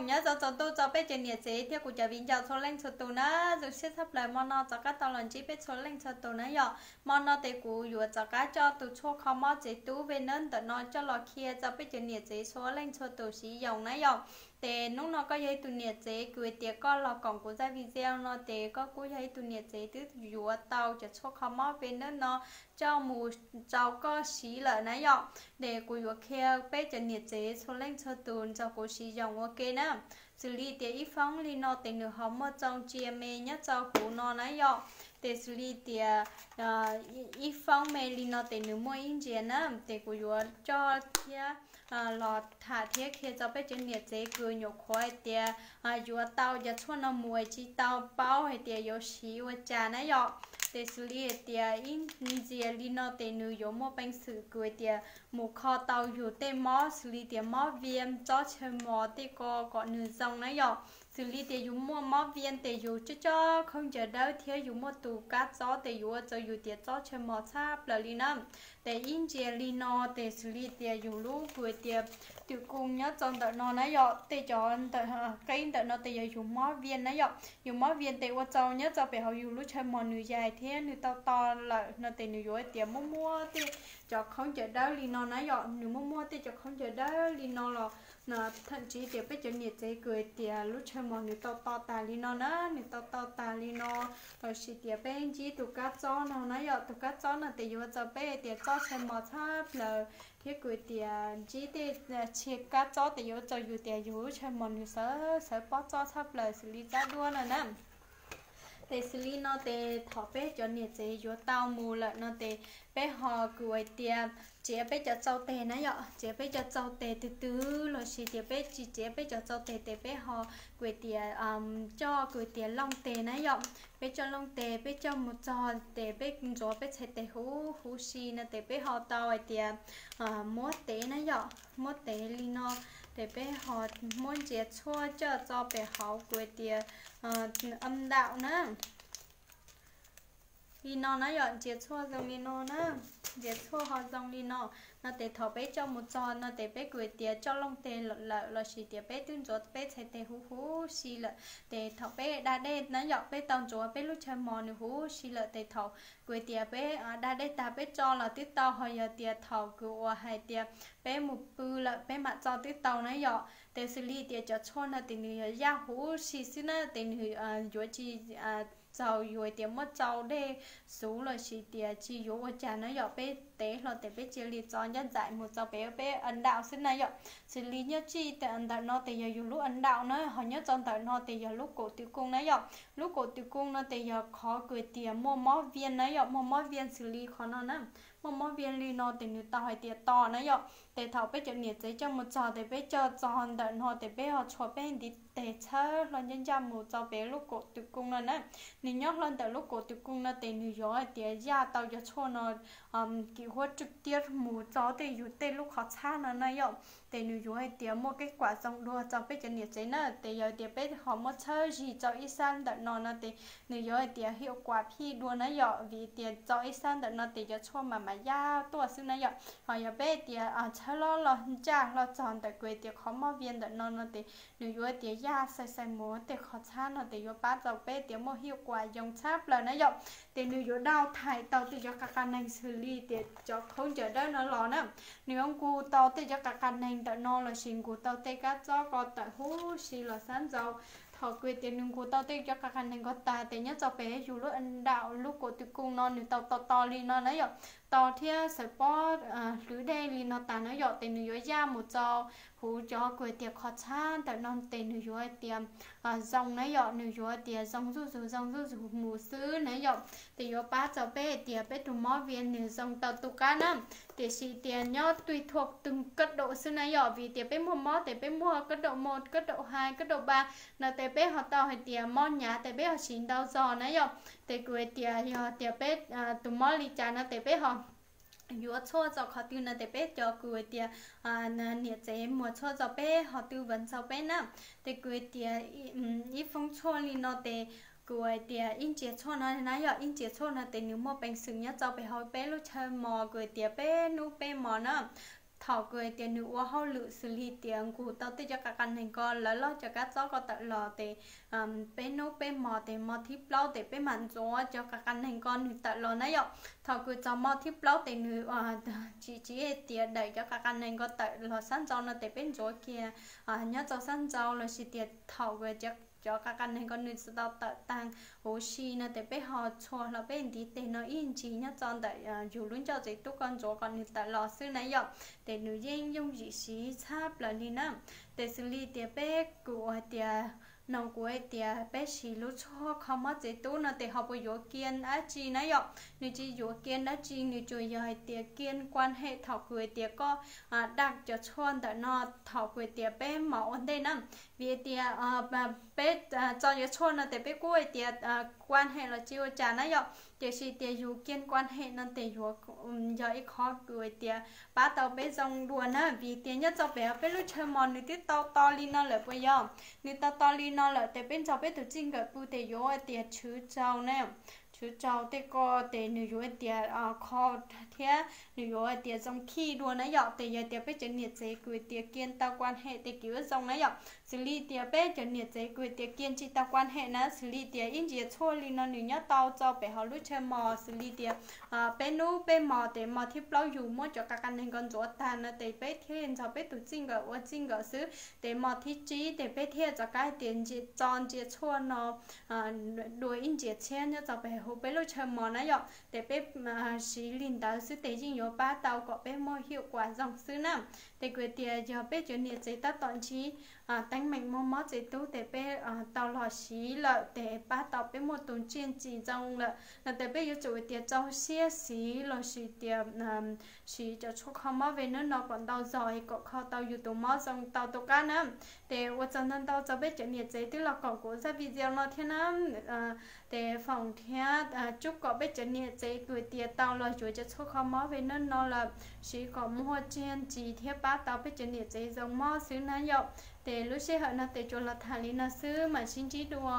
Nyob zoo tsaus ntuj txog peb cov niam tsev thiab kuv cov viv ncaus txhua leej txhua tus na, zoo siab tshaj plaws hmo no rov qab tau los ntsib peb txhua leej txhua tus na yom. Hmo no ces kuv yuav rov qab coj tus tshuaj kho mob tsev tub Venus ntawm no coj los qhia rau peb cov niam tsev txhua leej txhua tus siv yoos na yom. Ces hnub no koj yog ib tug niam tsev kws tias koj los koom kuv zaj video no ces koj kuj yog ib tug niam tsev twb yuav tau cov tshuaj kho mob Venus no coj mus rau koj siv lawm na yom. Ces kuv yuav qhia peb cov niam tsev txhua leej txhua tus nrog kuv siv yoos ua ke na. Xws li tias ib foob li no ces nws ho muaj tsau ntsia me nyob rau kuv no na yom. Ces xws li tias ib foob me li no ces nws muaj ib ntsia na, ces kuv yuav coj thiab los tham thiab qhia rau peb cov niam tsev kws nyuam qhuav hais tias yuav tau cov tshuaj no mus es tsis tau paub hais tias yuav siv ua cas na yom. Ces xws li hais tias ib ntsia li no ces nws yuav muaj peev xwm kws hais tias mus kho tau yus tej mob xws li tias mob vias, tsob chaw mos tej ko kom nws zoo na yom. Xws li tias yus muaj mob vias ces yus coj coj khaub ncaws dawb thiab yus muaj tus kab txob ces yuav ua rau yus tias tsob chaw mos tshaj plaws li na. Ces ib ntsia li no ces xws li tias yus lub kws tias twm koo nyob rau ntawm no na yom, tej cov ntawm qeb ntawm no ces yog yus mob vias na yom. Yus mob vias ces ua rau nyob rau pem hauv yus lub chaw mos nws yaig thiab nws tau to lawm no ces nws yuav hais tias muaj muaj tej cov khaub ncaws dawb li no na yom. Nws muaj muaj tej cov khaub ncaws dawb li no los thawm tsiv tias peb cov niam tsev kws hais tias lub chaw mos nws tau to tas li no na, nws tau to tas li no, los sis tias peb ntsib tus kab txob no na yom. Tus kab txob no ces yuav ua rau peb hais tias tsob chaw mos tshaj plaws thiab kws hais tias ntsib tej txhia kab txob ces yuav ua rau yus tias yus lub chaw mos nws sawv sawv pob txob tshaj plaws xws li tsob duab no na. Ces xws li no ces thaum peb cov niam tsev yuav tau mus lawm no ces peb ho kws hais tias txiav peb cov tsau tes na yom, txiav peb cov tsau tes twg twg los sis tias peb tsis txiav peb cov tsau tes ces peb ho kws hais tias coj kws hais tias looj tes na yom. Peb coj looj tes peb coj mus txog ces peb ntxuav peb txhais tes huv huv si no ces peb ho tau hais tias muab tev na yom, muab tev li no. Ces peb ho muab ntsia tshuaj coj tso pem hauv kws hais tias âm đạo na. Li no na yom, ntsia tshuaj zoo li no na, ntsia tshuaj ho zoo li no. No ces thaum peb coj mus txog no ces peb kws hais tias coj looj tes lawm los sis tias peb twb ntxuav peb txhais tes huv huv si lawm ces thaum peb da dej na yom, peb tau ntxuav peb lub chaw mos nws huv si lawm ces thaum kws hais tias peb da dej tag peb tso los twb tau, ho yog tias thaum kws uas hais tias peb mus pw lawm peb mam tso twb tau na yom. Ces xws li tias cov tshuaj no ces nws yog yaj huv si xwb na, ces nws yuav tsis txaus yus hais tias muab tsau dej xuv los sis tias tsis yuav ua cas na yom. Peb tev hlo ces peb cia li tso ncaj nraim mus rau pem peb âm đạo xwb na yom. Xws li nyob tsij ntawm no ces yog yus lub âm đạo na, ho nyob rau ntawm no ces yog lub cổ tử cung na yom. Lub cổ tử cung no ces yog qhov kws hais tias muaj mob viêm na yom, muaj mob viêm xws li qhov no na. Muaj mob viêm li no ces nws tau hais tias to na yom. Ces thaum peb cov niam tsev coj mus txog ces peb coj txog ntawm no ces peb ho tshua peb ntiv tes txhawb hlo ncaj ncaj mus rau pem lub cổ tử cung no na. Nws nyob hlo ntawm lub cổ tử cung no ces nws yuav hais tias yaj tau cov tshuaj no kim huab tswj tiab mus rau tej yus tej lub qhov txhab no na yom. Ces nws yuav hais tias muaj kev kuam zoo dua rau peb cov niam tsev na. Ces yog tias peb ho muab txhawb zis rau ib sab ntawm no no ces nws yuav hais tias hiav kuam phij dua na yom, vim tias rau ib sab ntawm no ces cov tshuaj mas mam yaj tuaj xwb na yom. Ho yog peb tias txhawb loj los ntsaj hlo txog ntawm kws tias qhov mob viêm ntawm no no ces nws yuav tias yaj xais xais mus tej qhov txhab no ces yuav pab rau peb tias muaj hiav kuam yoo txhab plaws na yom. Ces nws yuav dau thaiv tau tej cov qa qa neeg xws li tias cov khaub ncaws dawb no los na. Nws yuav nkus tau tej cov qa qa neeg ntawm no los sis nkus tau tej kab txob ko tawm huv si los xab ntxaus. Thaum kws tias nws nkus tau tej cov qa qa neeg ko tag ces nyob rau pem yus lub âm đạo lub cổ tử cung no nws tau to to li no na yom. To thiab xaws pob hlwv dej li no tas na yom, ces nws yuav yaj mus rau huv cov kws tias qhov txhab ntawm no ces nws yuav tias zoo na yom, nws yuav tias zoo zuj zus zoo zuj zus mus xwb na yom. Ces yuav pab rau peb tias peb tus mob viêm nws zoo tau tu qab na. Tiam sis tias nyob tùy thuộc từng cấp độ xwb na yom, vim tias peb muaj mob ces peb muaj cấp độ một, cấp độ hai, cấp độ ba no ces peb ho tau hais tias mob hnyav ces peb ho siv ntau zog na yom. Ces kuv hais tias yog tias peb tus mob li cas no ces peb ho yuav tshuaj rau qhov twg no ces peb cov kuv hais tias niam tsev muag tshuaj rau peb ho tư vấn rau peb na. Ces kuv hais tias ib foob tshuaj li no ces kuv hais tias ib ntsiav tshuaj no na yom, ib ntsiav tshuaj no ces nws muaj peev xwm nyob rau pem hauv peb lub chaw mos kuv hais tias peb hnub peb mos na. Thaum kws hais tias nws ua hauj lwm xws li tias nqus tau tej cov qa qa neeg ko lawv loj cov kab txob ko tawm los tes peb nub peb mos tes mos thib plaub tes peb mam ntxuav cov qa qa neeg ko nws tawm los na yom. Thaum kws txog mos thib plaub tes nws tsis tsis hais tias daim cov qa qa neeg ko tawm los sab nrau no tes peb ntxuav kiag nyob rau sab nrau lossis tias thaum kws cov qa qa neeg ko nws tsis tau tawm tag huv si no tes peb ho txhua hlo peb ntiv tes no ib ntsis nyob rau ntawm yus lub ncauj tsev tub ko ntxuav kom nws tawm los xwb na yom. Tes nws yeej yooj yim siv tshaj plaws li na. Tes xws li tias peb kws ua hais tias, no kuv hais tias peb siv lub tshuaj kho mob tsev tub no tes ho puas yuav kiag dab tsi na yom? Nws tsis yuav kiag dab tsi, nws tsuas yog hais tias kiag kuam hem thaum kws hais tias koj dag cov tshuaj ntawm no thaum kws hais tias peb mos ua ntej na. Vim hais tias peb tso cov tshuaj no tes peb kuj hais tias kuam hem los tsis ua cas na yom, tiam sis tias yus kiag kuam hem no tes yuav yog ib qho kws hais tias pab tau peb zoo dua na. Vim tias nyob rau pem peb lub chaw mos nws twb tau to li no lawm puas yog? Nws tau to li no lawm tes peb nrog peb tus txij nkawm pw tes yuav hais tias tshwv rau na, tshwv rau tej ko tes nws yuav hais tias kho thiab nws yuav hais tias zoo khij dua na yom. Tes yog tias peb cov niam tsev kws tias kiag tau kuam hem tes kuj zoo na yom. Xws li tias peb cov niam tsev kws tias kiag tsis tau kuam hem na, xws li tias ib ntsiav tshuaj li no nws nyob tau rau pem hauv lub chaw mos xws li tias peb nub peb mos tes mos thib plaub yus muab cov qa qa neeg ko ntxuav tag no tes peb thiaj nrog peb tus txij nkawm ua txij nkawm xwb. Tes mos thib tsib tes peb thiaj rov qab hais tias tso ntsiav tshuaj no dua ib ntsiav tshiab nyob rau pem hauv peb lub chaw mos na yom. Tes peb siv li ntawd xwb tes yeej yuav pab tau kom peb muaj hiav kuam zoo xwb na. Tes kuv tias yog peb cov niam tsev tab tom ntsib teeb meem muaj mob tsev tub tes peb tau los siv lawm tes pab tau peb muaj tus tsiaj txim zoo lawm no tes peb yuav tsum tias rau siab siv lossis tias siv cov tshuaj kho mob veneno no kom ntau zog kom kho tau yus tus mob zoo tau tus qab na. Tes ua tsaug ntau ntau rau peb cov niam tsev twb los koom kuv zaj video no thiab na. Tes foom thiab tsub kom peb cov niam tsev kws tias tau los yuav cov tshuaj kho mob veneno no lawm siv kom muaj tsiaj txim thiab pab tau peb cov niam tsev zoo mob xwb na yom. Tes lub sij hawm no tes tsuas los tham li no xwb mam sib ntsib dua.